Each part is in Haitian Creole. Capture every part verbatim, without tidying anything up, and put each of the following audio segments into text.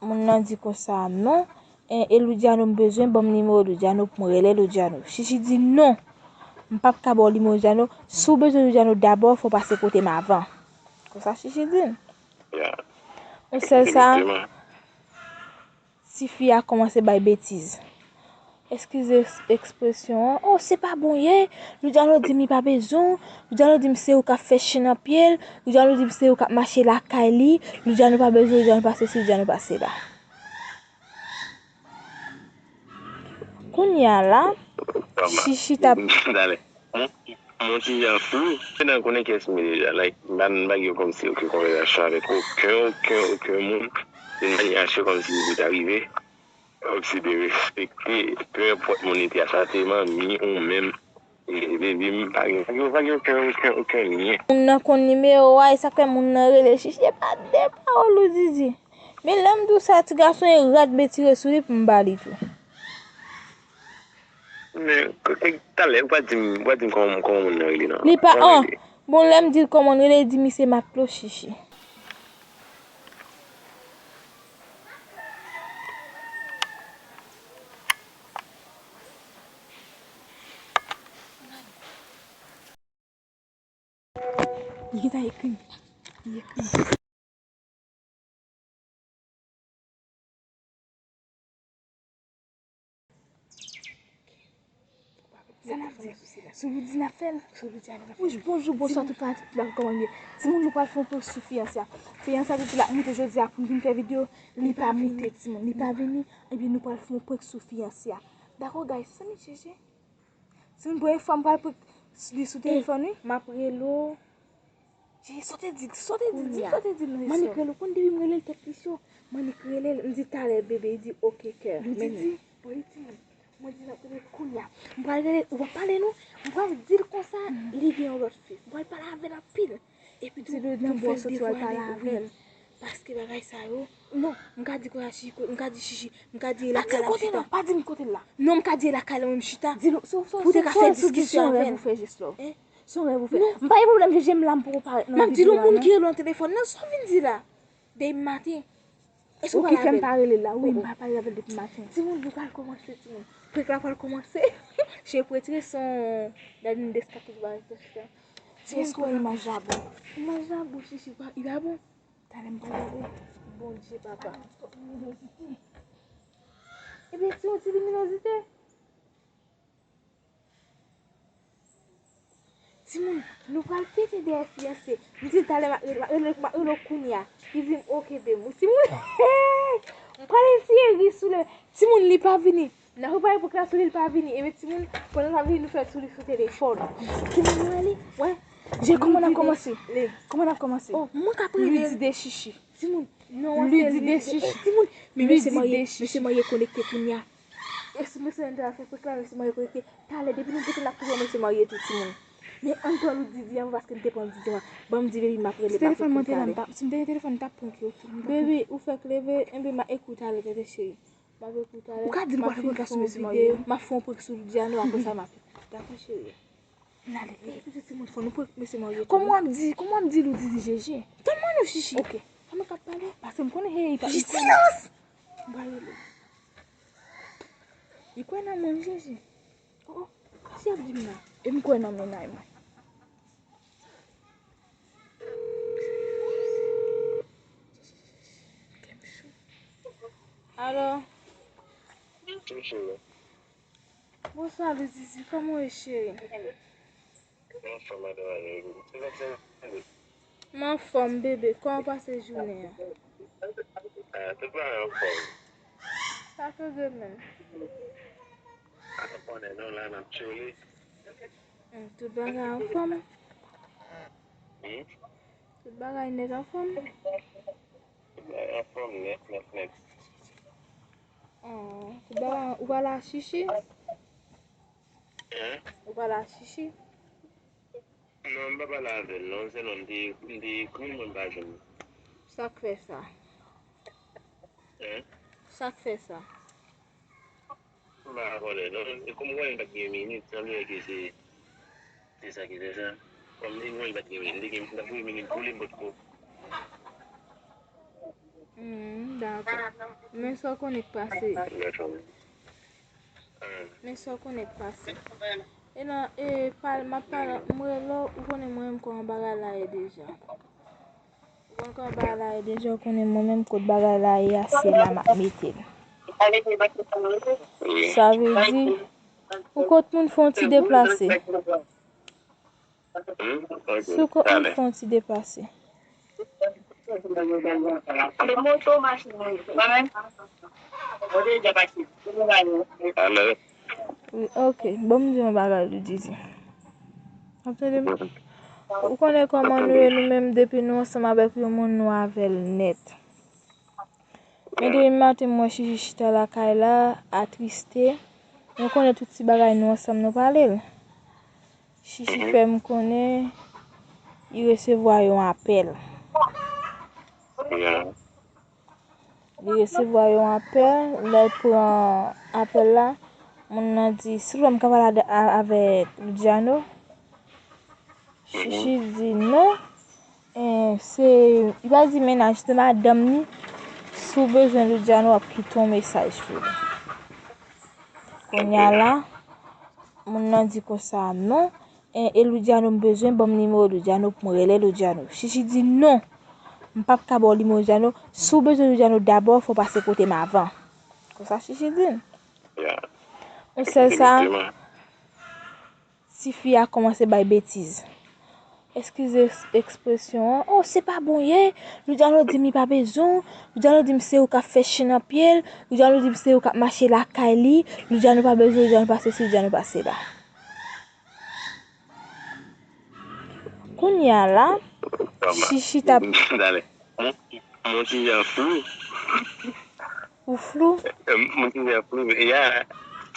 Moun nan di konsa, non, e, e Luciano m bezwen, ban m nimewo Luciano pou m rele Luciano. Chichi di, non, m p ap ka ba w nimewo Luciano. Si w bezwen Luciano dabò, fò w pase kote m avan. Konsa Chichi di l. Yon sèl sa, tifi a kòmanse bay betiz. Eskize ekspresyon an. Oh, se pa bon ye. Luciano di m li pa bezwen w. Luciano di m se ou k ap fè chen nan pye l. Luciano di m se ou k ap mache lakay li. Luciano pa bezwen w, Luciano pa sesi, Luciano pa sela. Kounye a la, Chichi t ap. Mon, mon ti jan flou. Se nan konnen kiyès m ye deja. Like, m pa, m pa gen kòmsi okenn konvèsasyon avèk okenn, okenn, okenn moun. Se yon manyè asire kòmsi li ta rive. Kòmsi de respekte, pe enpòt moun li te a, sa te manmi ou menm. E, e, e, m pa gen, pa gen, pa gen okenn, okenn, okenn lyen. Moun nan konn nimewo a, e sa k fè moun nan rele Chichi. E pa de pawòl ou di di. Men lè m di w sa, ti gason e rad men tire sou li pou m ba li tou. Men, e, talè, ou pa di m, ou pa di m kòman, kòman moun nan rele non. Li pa, an, bon, lè m di l kòman l rele, li di misye Maklo Chichi. Li gentan ekri m. Li ekri m. Sa n ap di? Sou Loudina fè l? Sou Loudina fè l. Wi, bonjou, bonswa, tout fanatik la, kòman n ye? Timoun, nou pral fè yon prank sou fiyanse a. Fiyanse a ki la moute jodi a pou n vin fè videyo. Li pa moute, timoun, li pa vini. Ebyen, nou pral fè yon prank sou fiyanse a. Dakò, guys, sa m chèche? Si m premye fwa m pral pran li sou telefòn, wi. M ap rele w. Jay, sa w te di, sa w te di, di m sa w te di l nan istwa. Manik rele w, konn depi m rele l tèt li cho. Manik rele l, m di talè bebe, li di oke kè. Li di, di, bon, li di, mwen di l ap rele kounye a. M pral rele, ou p ap pale non. M pral di l konsa, li gen yon lòt fi. M pral pale avè l anpil. Epi tou, pou m fè l defwale, wi. Paske bagay sa yo, non, m ka di konsa, Chichi, m ka di Chichi, m ka di e lakay la m chita. Pa di m kote l la. Non, m ka di e lakay la m chita. Di l, pou te ka fè diskisyon avè l. Se yon rèv ou fè, Jeslo. Se yon rèv ou fè. M pa gen pwoblèm, Jeje, m la, m poko parèt nan videyo a non. M ap di l yon moun ki rele w nan telefòn nan, sa w vin di la? Depi maten. Èske w pale avè l? Ou ki fè m pa rele l la, wi, m pa pale avè l depi maten. Timoun, nou pral kòmanse, timoun. Prank la pral kòmanse. Che pretre son Dadin Deska ki va rete chita. Timoun, èske w wè imaj la bon? Imaj la bon, Chichi, li pa bon. Talè m pral gade. Bondye, papa. Ebyen, ti yon ti liminozite. Timoun, nou pral pete dèyè fiyanse. M di l talè m ap rele, m ap rele, m ap rele w kounye a. Li di m, oke, bebe. Timoun, m pral eseye ri sou li. Timoun, li pa vini. N ap prepare pou klas sou li, li pa vini. Ebyen, timoun, pandan l pa vini, nou fè sou li sou telefòn. Timoun, nou wè li? Wè. Je, kòman n ap kòmanse? Kòman n ap kòmanse? Oh, mwen k ap rele l. Lui dit de Chichi. Timoun, non, lui dit de Chichi. Timoun, men mesye marye, mesye marye konekte kounye a. E si mesye marye ta fè prank la, mesye marye konekte. Talè, depi nou pote n ap touye mesye marye tou, timoun. Men ann pran Loudidi anvan paske m te pran Loudidi anvan. Ban m di baby m ap rele pa prank talè. Si m te gen telefòn, m t ap prank yo tou. Baby, ou fèk leve, enben m a ekri w talè, tete cheri. M ap ekri w talè. Ou ka di l pral fè yon prank sou mesye marye. M ap fè yon prank sou Luciano, apre sa m ap ekri w. Dakò, cheri. N ale, n ale. Mesye timoun, fò nou prank mesye marye tou. Kòman w ap di, kòman w ap di Loudidi Jeje? Tann mwen non, Chichi. Oke. Sa mwen k ap pale? Paske m konnen, hey, pa. Silans! M pral rele. Li kwè nan mwen, Jeje. Oh, oh, sa y ap di m nan? E m kwè nan mennaj mwen. Alo? Bonswa, Loudidi. Kòman w ye, cheri? Anfòm, madanm Annie. M anfòm, bebe. Kòman w pase jounen an? Ah, tout bagay anfòm. Sa k rive menm? Ah, ou konnen non, la n ap tchole. Hmm, tout bagay anfòm? Hmm? Tout bagay nèt anfòm? Tout bagay anfòm, nèt, nèt, nèt. Oh, tout bagay, ou pale a Chichi? Hein? Ou pale a Chichi? Non, m pa pale avè l, non. Se non, m te, m te ekri l, mwen m pa jwenn li. Sa k fè sa? Hein? Sa k fè sa? M pa konnen, non. E kòm ou wè, m pa t gen minit, sanble ke se, se sa ki fè sa. Kòm ou wè, m pa t gen minit, m te gen, m t ap voye minit pou li, m potko. Hmm, dakò. Men sa w konnen k pase. Men sa w konnen k pase. E nan, e, pal, m ap pale, m rele w, ou konnen mwen menm kòman bagay la ye deja. Ou konnen kòman bagay la ye deja, ou konnen mwen menm kot bagay la ye a, se la m ap mete l. Sa vle di, ou kot moun fè yon ti deplase. Si w kot moun fè yon ti deplase. Wi, ok. Bon, m di yon bagay, Ludidi. W ap tande m? Ou konnen kòman nou ye, nou menm, depi nou ansanm avèk yon moun, nou avè l nèt. Men depi maten, m wè Chichi chita lakay la, atriste. Nou konnen tout ti bagay nou ansanm, nou pale l. Chichi fè m konnen li resevwa yon apèl. Li resevwa yon apèl, lè l pran apèl la, moun nan di, "Silvouplè, m ka pale a, a, avèk Luciano?" Chichi di, "Non." E, se, li pa di mennaj, se madanm li. "Si w bezwen Luciano, w ap kite yon mesaj pou li." Kounye a la, moun nan di konsa, "Non, e, e Luciano m bezwen, ban m nimewo Luciano pou m rele Luciano." Chichi di, "Non, m p ap ka ba w nimewo Luciano. Si w bezwen Luciano dabò, fò w pase kote m avan." Konsa Chichi di l. Yon sèl sa, tifi a kòmanse bay betiz. Eskize ekspresyon an. "Oh, se pa bon ye. Luciano di m li pa bezwen w. Luciano di m se ou k ap fè chen nan pye l. Luciano di m se ou k ap mache lakay li. Luciano pa bezwen, Luciano pa sesi, Luciano pa sela." Kounye a la, Chichi t ap... Talè. Mon, mon ti jan flou. Ou flou? Mon ti jan flou, ya.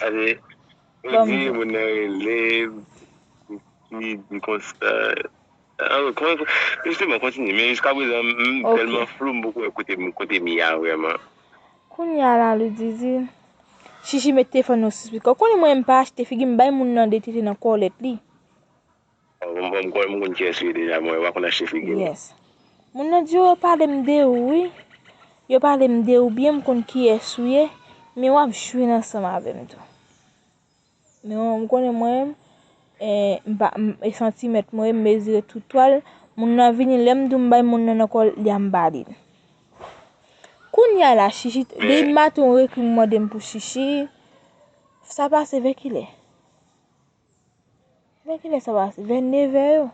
Ase, ou di moun nan rele, li di konsa. An, kòman, jisteman, kontinye. Men jiska prezan, m tèlman flou, m poko wè kote m, kote m ye a vrèman. Kounye a la, Ludidi, Chichi met telefòn nan sou spikè. Ou konnen mwen, m pa achte figi m, bay moun nan de tete nan kòlèt li. Bon, bon, m konnen, m konn kiyès ou ye deja, mwen, w pa konn achte figi m. Yes. Moun nan di, "Yo pale m de ou, wi. Yo pale m de ou byen, m konn kiyès ou ye, men w ap jwe ansanm avè m tou." Men w, m konnen mwen, e, m pa, m, e santimèt mwen, m mezire tout twal. Moun nan vini, lè m di w m bay moun nan nan kò l, li a m ba li l. Kounye a la, Chichi, depi maten w ekri m mande m pou Chichi, sa pase vè kilè? Vè kilè sa pase? Vè nevè yo.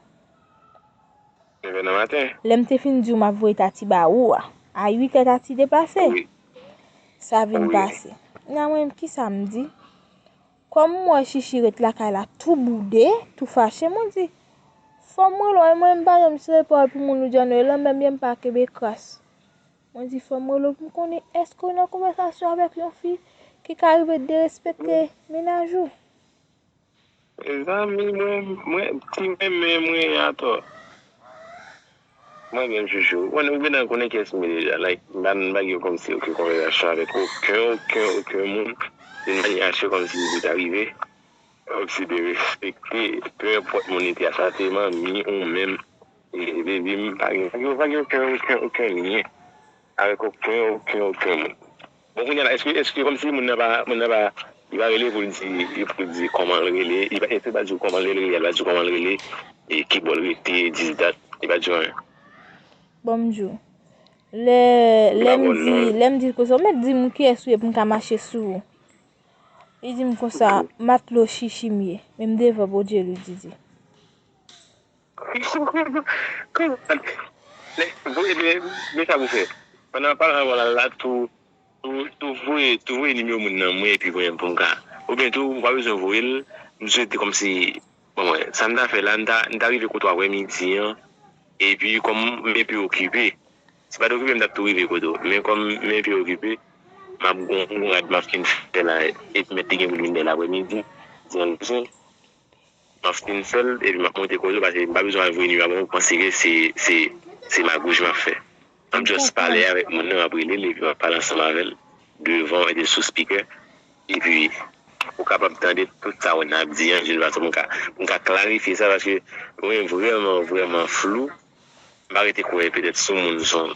Nevè nan maten. Lè m te fin di w m ap voye Tati ba ou a, a uit è Tati deplase. Wi. Sa vin pase. Nan mwen, kisa m di? Kòm m wè Chichi ret lakay la tou boude, tou fache, mwen di, "Fò m rele w, e mwen m pa janm sere pawòl pou moun Luciano, e lanmè m ye m pa kenbe kras." Mwen di, "Fò m rele w pou m konnen èske w nan konvèsasyon avèk yon fi ki ka rive derespekte mennaj ou?" Mezanmi, mwen, mwen, ti mwen, men mwen atò. Mwen menm, chouchou. Mwen, ou gentan konnen kiyès m ye deja. Like, m pa, m pa gen kòmsi okenn konvèsasyon avèk okenn, okenn, okenn moun. D'une manière à ce que kòmsi li te rive. Kòmsi de respekte, peu importe moun li te a, sa te manmi ou menm. E, e, e, m pa gen, pa gen, pa gen okenn, okenn, okenn lyen avèk okenn, okenn, okenn moun. Bon, kounye a la, èske, èske kòmsi moun nan pa, moun nan pa, li pa rele pou l di, pou l di kòman l rele, li pa, èske li pa di w kòman l rele, li pa di w kòman l rele, e ki bò l rete, dis dat, li pa di w anyen? Bon, m di w. Lè, lè m di, lè m di l konsa, ou mèt di m kiyès ou ye pou m ka mache sou ou. Li di m konsa, "Matlo Chichi m ye, men m devan Bondye," Ludidi. Voye, men, men sa pou fè. Pandan, pandan w la, la, tou, tou, tou voye, tou voye nimewo moun nan mwen, epi voye m pou m ka. Oubyen tou, ou pa bezwen voye l, m swete kòmsi, bon, mwen, sa m ta fè la, m ta, m ta rive kote w aprèmidi an, epi kòm m enpe okipe, si m pa t okipe, m t ap tou rive kote w. Men kòm m enpe okipe, m ap gon, gon rad m ap fin fè la, epi mèt te gen pou l vin dèyè l aprèmidi, di an bezwen. M ap fin fè l, epi m ap monte kote w, paske m pa bezwen al voye nimewo a ban w, panse ke se, se, se magouj m ap fè. M ap just pale avèk moun nan, m ap rele l, epi m ap pale ansanm avè l, devan w, e de sou spikè. Epi, ou kapab tande tout sa w nan ap di an, jis fason pou m ka, pou m ka klarifye sa, paske mwen vrèman, vrèman flou. M pa rete kwè petèt se yon moun, se yon,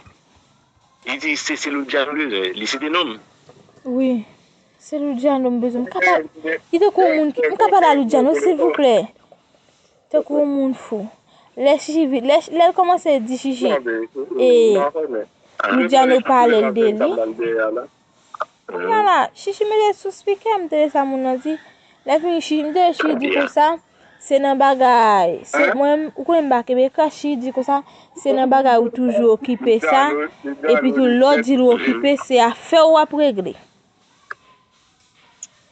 Li di se, se Luciano l bezwen, li site non m. Wi, se Luciano m bezwen. M ka pa, li tankou yon moun ki, m ka pale a Luciano, silvouplè. Tankou yon moun fou. Lè Chichi vi-, lè, lè l kòmanse di Chichi, e, Luciano pale l de li. Kounye a la, Chichi mete sou spikè, m tande sa moun nan di. Lè fini, Chichi, m tande Chichi di konsa, se nan bagay. Se, mwen, ou konnen m pa kenbe kras, Chichi di konsa, se nan bagay ou toujou okipe sa. Epi tou, lè w di l ou okipe, se afè w w ap regle.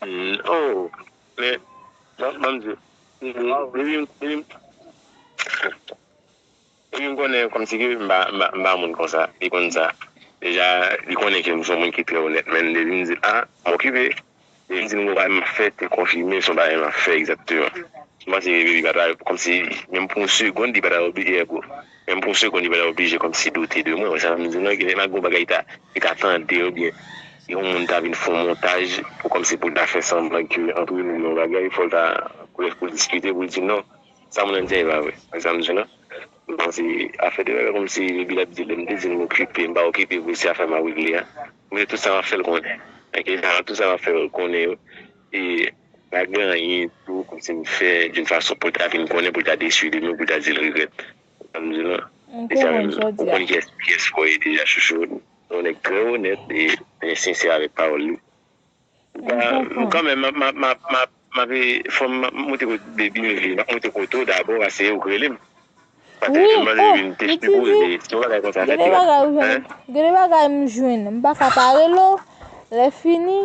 Mm, oh, men, ban, ban m di, mm, depi, depi, depi m konnen kòmsi ke m pa, m pa, m pa moun konsa, li konn sa. Deja, li konnen ke m se yon moun ki trè onèt, men depi m di l, a, m okipe. Depi m di l, gon bagay m ap fè, te konfime, se yon bagay m ap fè egzakteman. M panse ke li pa ta, kòmsi, menm pou yon segonn, li pa ta oblije, bro. Menm pou yon segonn, li pa ta oblije kòmsi doute de mwen. Wè sa m di non, gen nèg gon bagay ta, li ta tande oubyen yon moun ta vin fè yon montaj pou kòmsi pou l ta fè sanblan ke antre nou gen yon bagay, fò l ta, pou l, pou l diskite, pou l di non, sa moun nan di a, e pa vre. Wè sa m di non. M panse afè de bagay kòmsi epi l ap di lè m te di l m okipe, m pa okipe vre, se afè m ap regle a. Men tout sa m ap fè l konnen. Ok, sa, tout sa m ap fè l konnen yo. E pa gen anyen tou kòmsi m fè d'une façon pou l ta vin konnen, pou l ta desi de mwen, pou l ta di l regrèt. Sa m di non. Deja menm, ou konn kiyès, kiyès fò ye deja chouchou. Yon nèg trè onèt e, e sensè avèk pawòl li. Kanmenm, m ap, m ap, m ap, m ap, m ap, fò m, m ap monte kote baby m vini, m ap monte kote w dabò, paske ou k rele m. Paske m panse vin te sipoze, se yon bagay konsa fèt. Gade bagay ou jwenn. Gade bagay m jwenn. M pa ka pa rele w. Lè fini,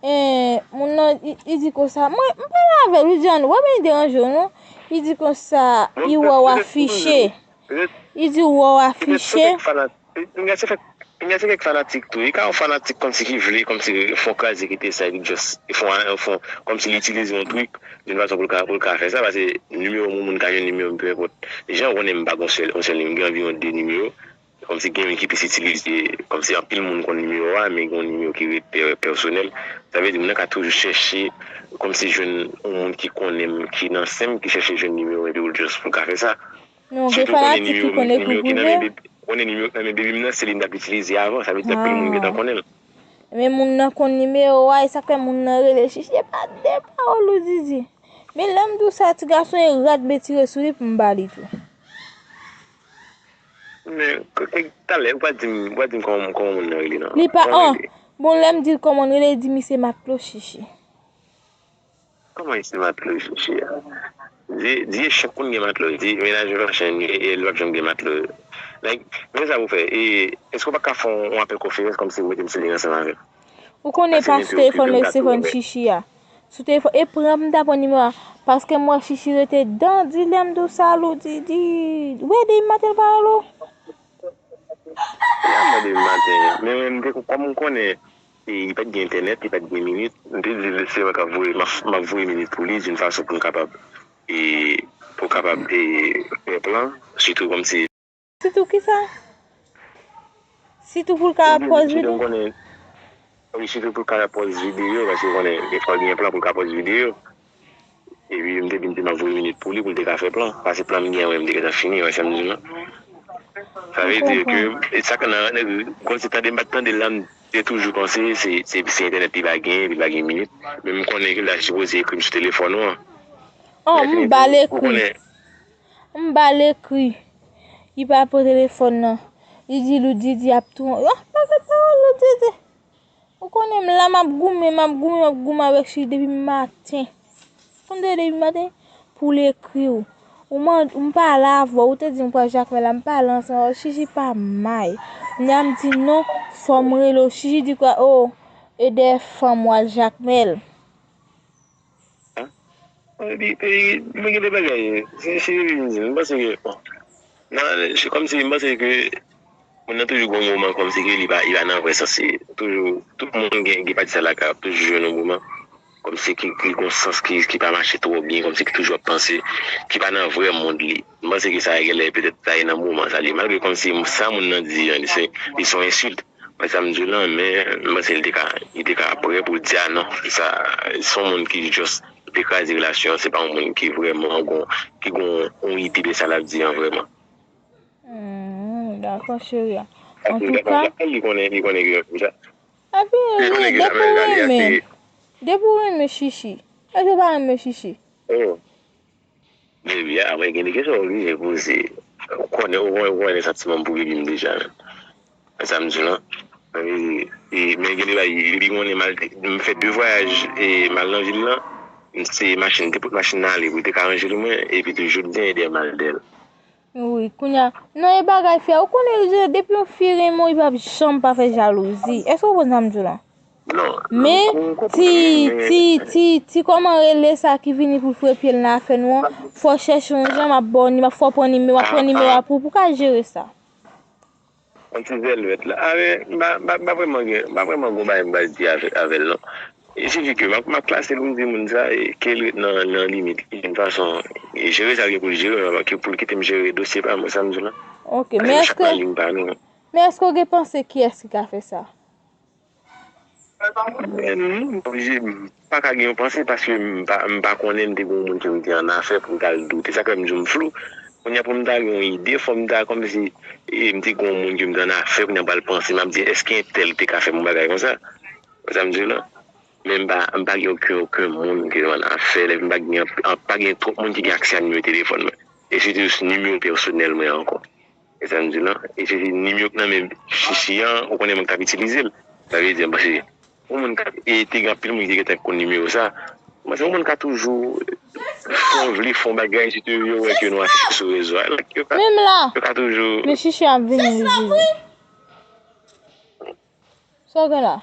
eh, moun nan, li, li di konsa, mwen, m pale avè l, li di, an, wè, men li deranje w, non? Li di konsa, li wè w afiche. Li di w wè w afiche. Kounye a se fèk, kounye a se kèk fanatik tou. E ka yon fanatik kòmsi ki vle, kòmsi fè yon kraze ki te sa, epi just fè yon, fè yon, kòmsi li itilize yon trik d'une façon pou l ka, pou l ka fè sa, paske nimewo m, yon moun ka jwenn nimewo m, peu importe. Jan w konnen m pa gon sèl, yon sèl nimewo, m gen anviwon de nimewo. Kòmsi gen youn ki plis itilize, kòmsi anpil moun konn nimewo a, men gen yon nimewo ki ret pè-, pèsonèl. Sa vle di moun nan ka toujou chèche, kòmsi jwenn yon moun ki konnen m, ki nan sen m, ki chèche jwenn nimewo m, epi pou l just pou l ka fè sa. Non, gen fanatik ki konn ekri pou mwen. Konnen nimewo ki nan men baby m nan, se li m t ap itilize avan. Sa vle di anpil moun gentan konnen l. Men moun nan konn nimewo a, e sa k fè moun nan rele Chichi, e pa de pawòl ou di di. Men lè m di w sa, ti gason e rat betiye sou li pou m ba li tou. Men, talè, ou pa di m, ou pa di m kòman, kòman moun nan rele non. Li pa, an, bon, lè m di l kòman l rele, li di misye Matlo Chichi. Kòman estimate lojik a? Di, di e chak moun gen matlo. Di mennaj ou pa chen, e, e l p ap janm gen matlo. Like, men sa pou fè. E, èske w pa ka fè yon apèl konferans kòmsi ou mete m sou liy ansanm avè l? Ou konnen pa sou telefòn, men sou telefòn Chichi a. Sou telefòn, e pran m ta pran nimewo a. Paske m wè Chichi rete dan di lè m di w sa, lou di, di, wè depi maten l pa rele w. Li a mande m maten. Men mwen, m te, kòm m konnen, e, li pa t gen entènèt, li pa t gen minit, m te di l se mwen k ap voye, m ap, m ap voye minit pou li, d'une façon pou n kapab, e, pou kapab, e, fè plan, sitou kòmsi. Sitou kisa? Sitou pou l ka pòz videyo? Wi, sitou pou l ka pòz videyo, paske konnen, defwa gen plan pou l ka pòz videyo. Epi m te di m te m ap voye minit pou li, pou l te ka fè plan. Paske plan m gen an, m te gentan fini, wè sa m di w lan. Sa vle di ke, e sa k nan, kòmsi tande m pa t tande l la, m te toujou panse se, se, se entènèt li pa gen, li pa gen minit. Men m konnen ke l ta sipoze ekri m sou telefòn ou an. Oh, m ba l ekri. M ba l ekri. Li pa pran telefòn nan. Li di Lou Didi ap touye. Oh, pa fè pawòl Lou Didi. Ou konnen m la, m ap goumen, m ap goumen, m ap goumen avèk Chichi depi maten. Konn de depi maten? Pou l ekri w. Ou mande, m pale avè w, ou te di m pral Jakmèl la, m pale ansanm avè w, Chichi pa may. Kounye a m di non, fò m rele w. Chichi di kwa, oh, e dèyè fanm w al Jakmèl. Epi, epi, mwen gen de bagay, se, se, m panse ke, bon, nan, se kòmsi m panse ke moun nan toujou gon moman kòmsi ke li pa, li pa nan vrè sans li. Toujou, tout moun gen, gen pati sa lakay, ap toujou jwenn yon moman kòmsi ki, ki gon sans ki, ki pa mache twò byen, kòmsi ki toujou ap panse, ki pa nan vrè mond li. M panse ke sa genlè petèt ta ye nan moman sa li. Malgre kòmsi sa moun nan di an, li se, li se yon ensilt. Mwen sa m di w lan, men m panse li te ka, li te ka prè pou l di a non. Sa, se yon moun ki just vle kraze relasyon an, se pa yon moun ki vrèman gon, ki gon yon ide de sa l ap di an vrèman. Hmm, dakò, cheri a. Paske li ta konn sa fè, li konnen, li konnen ki sa. Epi, li konnen ki sa fè l rale a, se. Depi w renmen Chichi. Epi w pa renmen Chichi. Oh. Baby, a, mwen gen de kesyon w oblije poze. Ou konnen, ou konnen, ou konnen santiman m pou Baby m deja, menm. Sa m di w lan. E, e, men gen de bagay, li konnen m al, m fè de vwayaj, e, m al nan vil lan. Se machin, te pot machin nan ale pou te ka ranje l mwen, epi tou jodi a, e dèyè m al dèyè l. Wi, kounye a, non, e bagay fi a, ou konnen, depi yon fi renmen w, li p ap janm pa fè jalouzi. Èske w konprann sa m di w lan? Men ti, ti, ti, ti kòman rele sa ki vini pou fre pye l nan afè nou an, fò w chèche yon jan, m ap ba w ni-, m ap fè w pran nimewo, m ap pran nimewo a pou, pou w ka jere sa. Yon ti vèlvèt la. A, men, m pa, m pa, m pa vrèman gen, m pa vrèman gon bagay m pral di avè, avè l, non. Il sifi ke m ap, m ap klase l pou m di moun sa, e, ke l ret nan, nan limit li, yon fason, e, jere sa l gen pou l jere, men ke pou l kite m jere dosye pa mwen, sa m di w lan. Ok, men èske, men èske w gen panse kiyès ki ka fè sa? Men non, m oblije, m pa ka gen yon panse paske m pa, m pa konnen m te gen yon moun ke m te annafè pou m t al doute. Sa k fè m di w m flou. Kounye a pou m ta gen yon ide, fò m ta kòmsi, e, m te gen yon moun ke m te annafè, kounye a m pral panse, m ap di, èske entèl te ka fè m yon bagay konsa? Wè sa m di w lan? Men m pa, m pa gen okenn, okenn moun ke m annafè, epi m pa gen, pa gen twòp moun ki gen aksè a nimewo telefòn mwen. E se te jis nimewo pèsonèl mwen ankò. E sa m di w lan, e se nimewo k nan men Chichi an, ou konnen mwen k t ap itilize l. Sa vle di, m panse, yon moun ka, e te gen anpil moun ki te gentan konn nimewo sa. M panse yon moun ka toujou fè yon vle fè yon bagay, sitou yo wè ke nou affiche sou rezo a. Yo ka, yo ka toujou. Men Chichi ap vini, li di. Sa w gen la?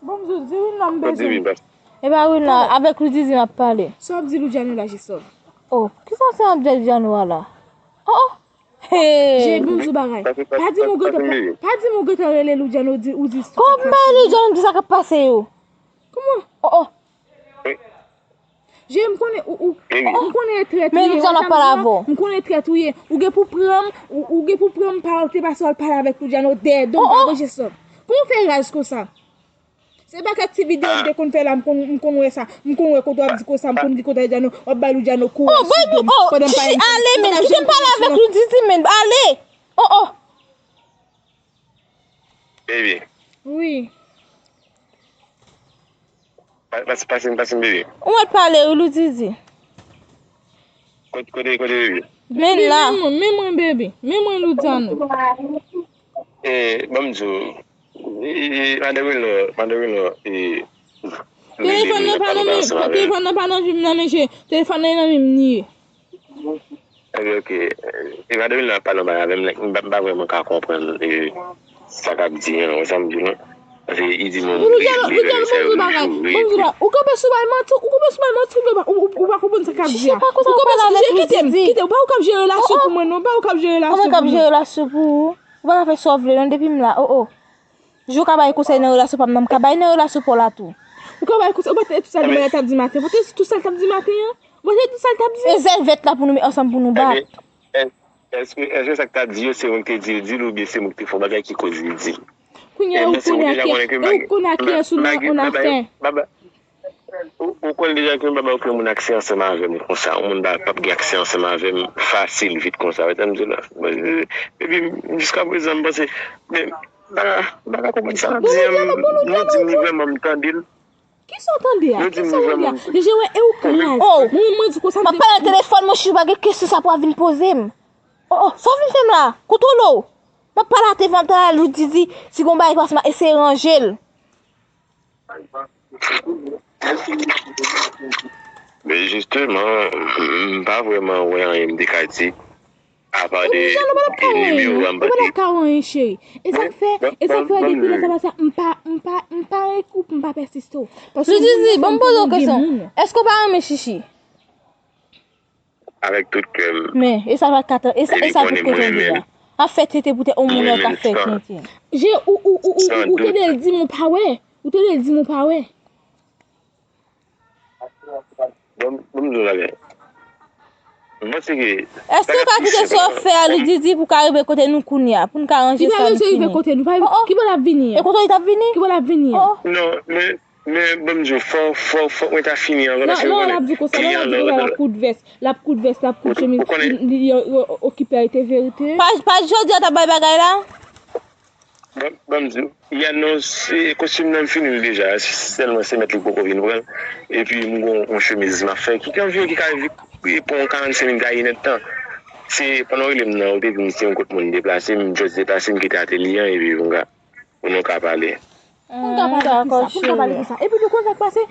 Bon, m di w, di wi non, m bezwen. E pa wi non, avèk Loudizi m ap pale. Sa w ap di Luciano la, Jesòf? Oh, kisa w ap di Luciano a la? Oh, oh. Hey. Jay, bon, m di w bagay. Pa di m ou gentan, pa di m ou gentan rele Luciano, ou di, ou di. Kòman m pa rele Luciano, m di sa k ap pase yo? Kòman? Oh, oh. Jay, m konnen ou, ou, m konnen e trèt ou ye, ou tann mwen, m konnen e trèt ou ye. Ou gen pou pran m, ou, ou gen pou pran m pa w te pase w al pale avèk Luciano dèyè do m, pa vre, Jesòf? Kòman w fè raz konsa? Se pa kèk ti videyo m te konn fè la, m konn, m konn wè sa. M konn wè kote w ap di konsa, m konn di kote Luciano, w ap bay Luciano kouraj sou do m. Pandan m pa ale, men, kite m pale avèk Loudizi, men, ale. Oh, oh. Baby. Wi. Pa-, pase, pase m, pase m, baby. Ou mèt pale, wi, Loudizi. Kote, kote, kote, baby? Men la. Men mwen, men mwen, baby. Men mwen, Luciano. E, ban m di w, e, e, madan Wilner, madan Wilner, e, telefòn nan pa nan men, telefòn nan pa nan men m nan, men je, telefòn nan nan men m li ye. Ok, ok. E madan Wilner ap pale anba avè m, m pa, m pa vrèman ka konprann, e, sa k ap di an, wè sa m di w lan. Paske li di m, Luciano, Luciano, ban m di w bagay, ban m di w bagay. Ou kanpe sou bay manti, ou kanpe sou bay manti, ou pa, ou, ou, ou pa konprann sa k ap di a. Ou kanpe sou, kite m, kite m, ou pa ou k ap jere relasyon pou mwen non, ou pa ou k ap jere relasyon pou mwen. Ou pa ka fè sa w vle non, depi m la, oh, oh. Jou w ka bay konsèy nan relasyon pa m nan, m ka bay nan relasyon pa w la tou. Ou ka bay konsèy, ou pa tande tout sa Debora t ap di maten, ou pa tande tout sa l t ap di maten an? Ou pa tande tout sa l t ap di? E zèl vèt la pou nou met ansanm pou nou bat. Èske, èske sa k t ap di yo se mwen ki te di l di l oubyen se mwen ki te fè yon bagay ki koz li di l? Kounye a ou konnen a kiyès, e ou konnen a kiyès ou nan yon afè. Ou, ou konn deja ke m pa bay okenn moun aksè ansanm avè m konsa. Yon moun pa, p ap gen aksè ansanm avè m fasil, vit konsa. Wè sa m di w la? Epi, jiskaprezan, m panse, men, m pa ka, m pa ka konprann sa l ap di an. Nou di m li vrèman, m tande l. Kisa w tande a? Kisa w tande a? Deja wè, e ou k raz. Mwen, mwen di konsa, m ap pale nan telefòn, monchè, ou pa gen kesyon sa pou w ap vin poze m. Oh, oh, sa w vin fè m la? Kontwole w. M ap pale a telefòn, m ap pale a Loudizi, si gon bagay k pase, m ap eseye ranje l. Men jisteman, m pa vrèman wè anyen m te ka di, apa de nimewo a m pa te. Ou pa t ap ka wè anyen, cheri. E sa k fè, e sa k fè depi lè sa pase a, m pa, m pa, m pa ekoup, m pa pèsiste w. Paske moun nan fè m konnen w gen moun. Èske w pa renmen Chichi? Avèk tout kè m. Men, e sa pa ka tan, e sa, e sa pou kote w ye a. Ap fè tete poutèt yon minè k ap fè tenten. Je, ou, ou, ou, ou, ou te dwe l di m ou pa wè. Ou te dwe l di m ou pa wè. Bon, bon, m di w bagay. M panse ke. Èske w ka kite sa w fè a, Loudizi, pou w ka rive kote nou kounye a, pou n ka ranje sa nou fini? Li pa bezwen rive kote nou, pa, ki bò l ap vini an? E kote w t ap vini? Ki bò l ap vini an? Non, men Men, ban m di w, fò, fò, fòk mwen ta fini anvan, paske w konnen, kliyan lan, l ap di konsa, l ap koud vès, l ap koud chemiz, li, li, yo, yo okipe a, e te verite. Pa, pa jodi a t ap bay bagay la? Ban m di w, Yano, se kostim nan m fini l deja, sèlman se mèt li k poko vin pran l. Epi m gon yon chemiz m ap fè ki ka vye, ki ka vye pran yon karannsenk min gaye nèt tan. Se pandan w rele m nan, ou te di m se yon kot moun deplase, m just deplase, m kite atelye an, epi m ka, pou nou ka pale. Pou m ka pale pou kisa? Pou m ka pale pou sa? Epi nou konn sa k pase?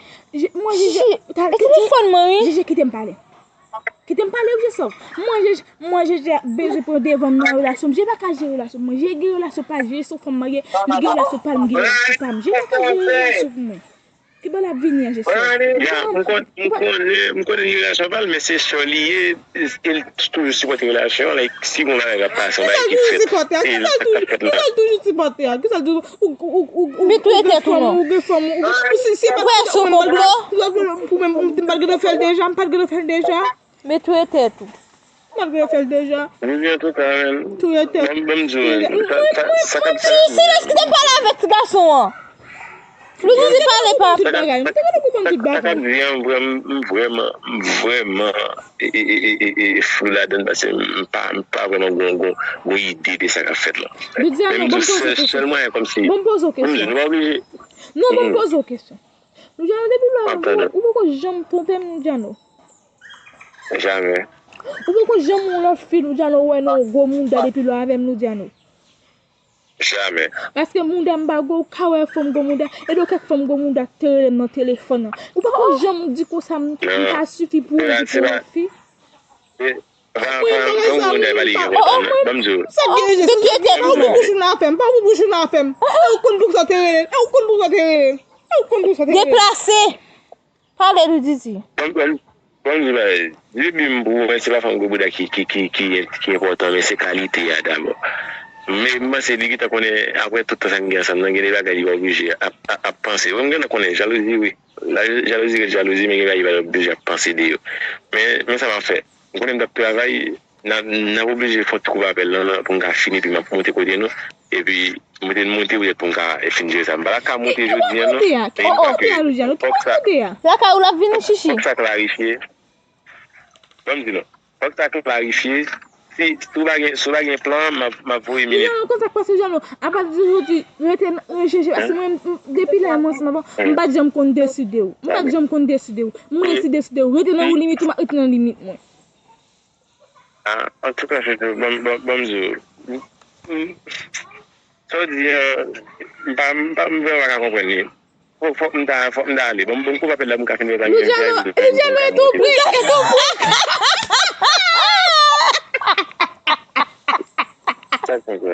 Mwen, Jeje, kite m pale. Jeje, kite m pale. Kite m pale, Jesof. Mwen, Jeje, mwen, Jeje ap bezwen pran devan m nan relasyon m. Jeje pa ka jere relasyon m. Jeje gen relasyon pa l. Jeje se yon fanm marye, li gen relasyon pa l, m gen relasyon pa m. Jeje pa ka jere relasyon pou mwen. Ki bò l ap vini an, Jesof? Ya, m konnen, m konnen li gen relasyon pa l, men se sè li ye, e l toujou sipòte relasyon an, like, si gon bagay k ap pase, yon bagay ki fèt, se sa k ap fèt la. Kisa l toujou sipòte a? Kisa l toujou, ou, ou, ou, ou, ou gen fanm, ou gen fanm, ou, ou, si, si e pa konplo, pou mwen, m pa t gentan fè l deja, m pa t gentan fè l deja. Met tou e tèt ou. Malgre yo fè l deja. Vivi antouka, men. Touye tèt. Ban m di w, sa, sa, sa k ap, sa k ap, Silès ki te pale avèk ti gason an. Lou di pale pa. Tout bagay. M te gentan konprann tout bagay. Sa k ap di an, m vrèman, m vrèman, m vrèman e, e, e, e, e, e flou ladan l paske m pa, m pa vrèman gon, gon, gon ide de sa k ap fèt la. Men m di w sèl, sèl mwayen kòmsi. Ban m poze w kesyon. Ban m poze w kesyon. Non, ban m poze w kesyon. Lou di an depi lò, ou poko janm twonpe m, Lou di an non. Jamè. Ou poko janm yon lòt fi, Lou di an non, wè nan yon gwo mouda depi lò avè m, Lou di an non. Jamè. Paske mouda m pa gwo, ou ka wè fanm gwo mouda, e de kèk fanm gwo mouda te rele m nan telefòn nan. Ou poko janm di konsa m, m pa sifi pou ou, di pou yon lòt fi. Sa k gen Jeje, ou konn bouch ou nan afè m, pa ou konn bouch ou nan afè m. E ou konn poukisa w te rele l, e ou konn poukisa w te rele l, e ou konn poukisa w te rele l. Deplase. Pale, Lou Didi. Bon, bon, bon, di bagay. Depi m pou mwen, se pa fanm gwo bouda ki, ki, ki, ki, ki enpòtan, men se kalite a dabò. Men m panse li gentan konnen, apre tout tan sa n gen ansanm nan, gen de bagay li pa oblije ap, ap, ap panse. Bon, m gentan konnen, jalouzi, wi. La, jalouzi ret jalouzi, men gen bagay li pa oblije ap panse de yo. Men, men sa m ap fè. M konnen m t ap travay, n ap, n ap oblije fè yon ti koup apèl lan, lan pou m ka fini, epi m ap monte kote nou. Epi, m te monte poutèt pou m ka fin jere sa. M pa t ka monte jodi a, non. Men m pa ke fòk sa. Lakay ou l ap vini, chichi. Fòk sa klarifye. Ban m di nou. Fòk sa klarifye. Si, si w pa gen, si w pa gen plan, m ap, m ap voye minit. Non, konn sa k pase, Jano. Apati de jodi, rete nan, rete nan, paske mwen, m, depi lè mwen ansanm avè w, m pa t janm konn deside w. M pa t janm konn deside w. Mwen resi deside w. Rete nan ou limit ou, m ap rete nan limit mwen. Ah, antouka, Jojo, ban m, ban m, ban m di w. M, m, sa w di an, m pa, m pa, m vrèman pa ka konprann li. Fò, fòk m ta, fòk m ta ale. Ban m, ban m koupe apèl la pou m ka fini travay. Luciano, Luciano est au bout, est au bout. Sa k pase?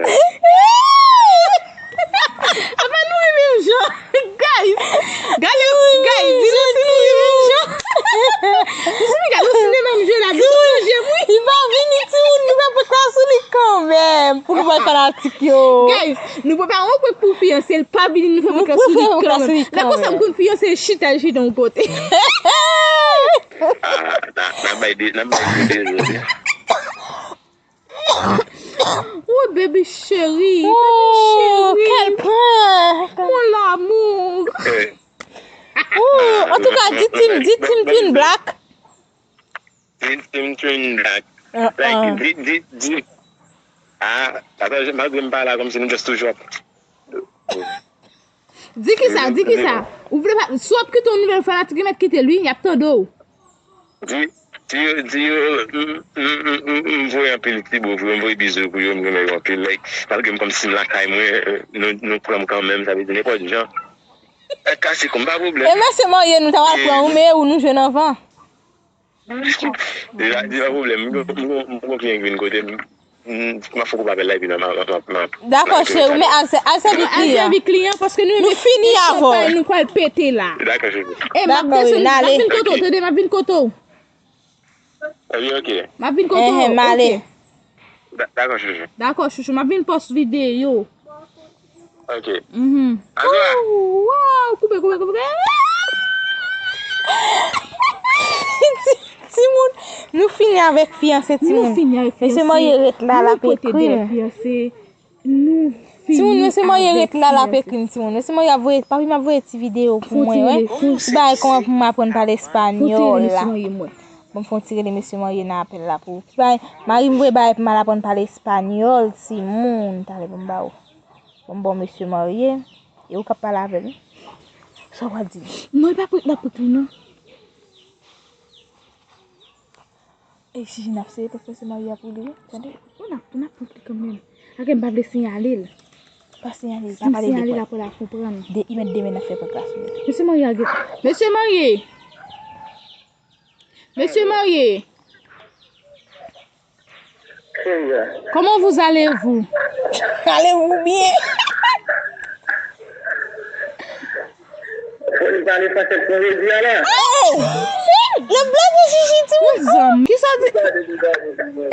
Apa nou ri menm jan? Guys, gade, guys, di nou si nou ri menm jan. Di nou gade nou sinema m jwe la, di nou jwe wi. Li pa vini, timoun, nou fè prank la sou li kanmenm. Pou nou bay fanatik yo. Guys, nou prepare yon prank pou fiyanse, l pa vini, nou fè prank la sou li kanmenm. Lè konsa m konn fiyanse, l chita, l chita yon kote. Ah, n a, n a bay de, n a bay de, de jodi. Oh, baby chéri, baby chéri. Quel prank! Mon amour. Oh, antouka, di Team, di Team Twin Black. Di Team Twin Black. Like, di, di, di. Ah, ata, malgre m pa la, kòmsi nou just toujou ap. Di kisa, di kisa? Ou vle pa, si w ap kite yon nouvèl fanatik, yo mèt kite l wi, y ap tande w. Di, di yo, di yo, m, m, m, m, m voye anpil ti bo pou yo, m voye bizou pou yo, m renmen yo anpil. Like, malgre m kòmsi m lakay mwen, nou, nou pran m kanmenm, sa vle di nenpòt jan. Ak kase kou m pa pwoblèm. E mesye marye nou ta pral pran ou, men ou nou jwenn anvan. Li pa, li pa pwoblèm. M gon, m gon, m gon kliyan ki vin kote m. M, m ap fè koup apèl la epi nan, m ap, m ap, m ap. Dakò, cheri, men al sè-, al sèvi kliyan. Al sèvi kliyan paske nou, nou fini avè w. Nou pral pete la. Dakò, cheri. E m ap desann, m ap vin kote w, tande, m ap vin kote w. Epi, ok. M ap vin kote w, ok. Da-, dakò, chouchou. Dakò, chouchou, m ap vin pòs videyo. Ok. Mhm. Waw, koupe, koupe, koupe. Ti-, timoun, nou fini avèk fiyanse, timoun. Nou fini avèk fiyanse. Mesye marye ret la, l ap ekri m. Nou fini avèk fiyanse. Timoun, mesye marye ret la, l ap ekri m, timoun. Mesye marye ap voye, papi m ap voye ti videyo pou mwen, wè. Ti bagay kòman pou m aprann pale espanyòl la. Bon, m fè yon ti rele mesye marye nan apèl la pou ou. Ki bagay, mari m voye bagay pou m al aprann pale espanyòl, timoun. Talè, ban m ba ou. Bon, bon, mesye marye, e ou k ap pale avè l? Sa w pral di? Non, e pa prank, n ap prank li, non. E si n ap sere prank mesye marye a pou li, wi, tande. Ou n ap, ou n ap prank li kanmenm. Ak m pa vle siyale l. Pa siyale l, pa pale de prank. Si m siyale l, apre l ap konprann. De, li mèt demen n ap fè prank la sou li. Mesye marye a gen. Mesye marye! Mesye marye! Comment vous allez-vous? Allez-vous bien? Fò li pale fransè pou jodi a la. Oh! L ap blaze chichi ti wi. Zanmi, kisa di?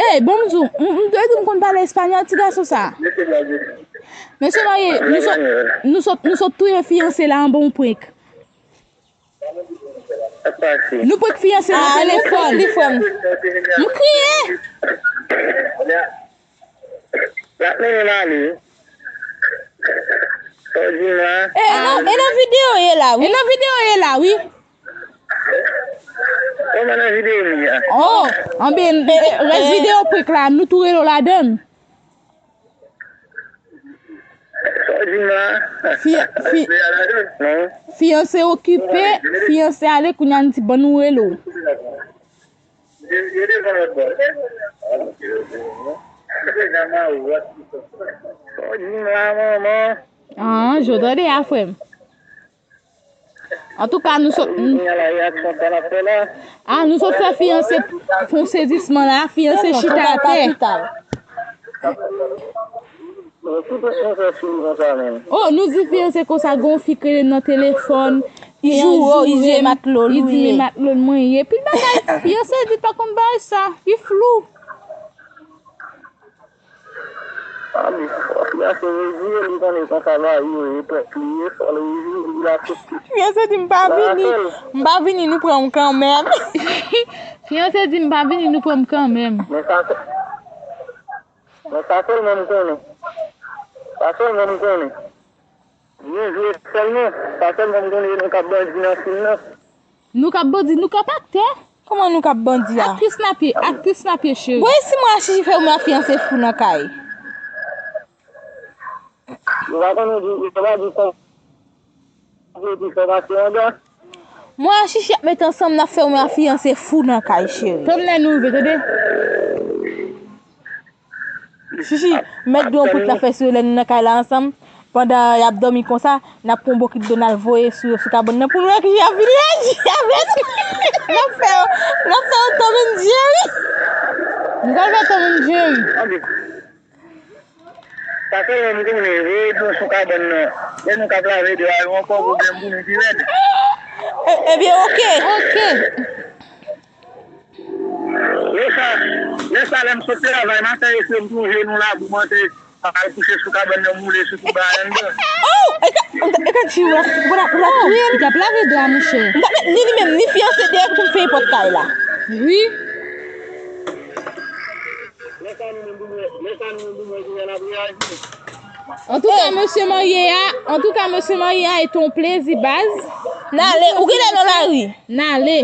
Ey, bon, m di w, m, m te di m konn pale espanyòl, ti gason sa. Mesye marye, nou sot, nou sot, nou sot touye fiyanse la anba yon prank. Nou prank fiyanse nan telefòn. M kriye. L ap mennen m ale. Sa w di m la? E nan, e nan videyo ye la, wi. E nan videyo ye la, wi. Kòman nan videyo m ye a? Oh, anben, rès videyo prank la, nou tou rele w ladann. Sa w di m la? Fi, fi, fiyanse okipe, fiyanse ale, kounye a n di ban nou rele w. Sa w di m la, manman? Ah, je tande a, frè m. Antouka, nou sot, ah, nou sot fè fiyanse fè yon sezisman la, fiyanse chita atè. Oh, nou di fiyanse konsa, gen yon fi k rele nan telefòn. Li joure w, li di men matlo l, li di men matlo l mwen ye. Pil bagay, fiyanse di pa konn bagay sa, li flou. Ah, men fò fiyanse reziye, li konnen konsa marye yo ye, prank li ye, fò l reziye, li aksepte. Fiyanse di m pa vini, m pa vini, nou pran m kanmenm. Fiyanse di m pa vini, nou pran m kanmenm. Men sa, men sa sèlman m konnen. Sa sèlman m konnen. Byen jwe sèlman. Sa sèlman m konnen, nou k ap bandi nan fim nan. Nou k ap bandi, nou k ap aktè. Kòman nou k ap bandi a? Aktris n ap ye, aktris n ap ye, cheri. Bon, e si mwen a Chichi fè mwen a fiyanse fou nan kay? Yo pa konnen di, yo pa di kon, di fòmasyon anba. Mwen a Chichi ap met ansanm, n ap fè mwen a fiyanse fou nan kay, cheri. Tann lè nou rive, tande. Chichi, mèt gen yon prank n ap fè sou yo lè nou nan kay la ansanm. Pandan y ap dòmi konsa, n ap pran yon bokit dlo n al voye sou yo, sou kabann nan, pou nou wè kijan y ap vini reyaji avè nou. N ap fè yo, n ap fè yo Tom and Jerry. Nou pral fè Tom and Jerry. Sa fè lè m konnen, voye dlo sou kabann nan. Lè nou k ap lave dlo a, yo ankò pwoblèm pou nou pi rèd. E, ebyen, oke. Oke. Lè sa, lè sa, lè m sot travay, m a fè eseye m plonje nou labou, m antre, m al kouche sou kabann nan, m woule sou tout bagay anndan. Oh! E ka, e ka di w la, w la, w la touye l. Li t ap lave dra, monchè. M t ap met ni li menm, ni fiyanse dèyè pou m fè pòt kay la. Wi. Lè sa nou menm pou mwen, lè sa nou menm pou mwen, kounye a n ap reyaji. Antouka, mesye marye a, antouka, mesye marye a, e te yon plezi, baz. N ale, ou genlè nan lari. N ale.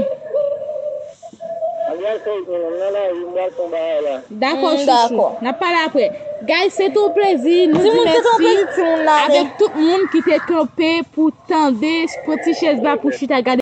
M pral fè yon, m nan lari, m pral fè yon bagay la. Dakò, chouchou. N ap pale apre. Guys, se te yon plezi. Nou di mèsi avèk tout moun ki te kanpe pou tande, pran ti chèz la pou chita gade.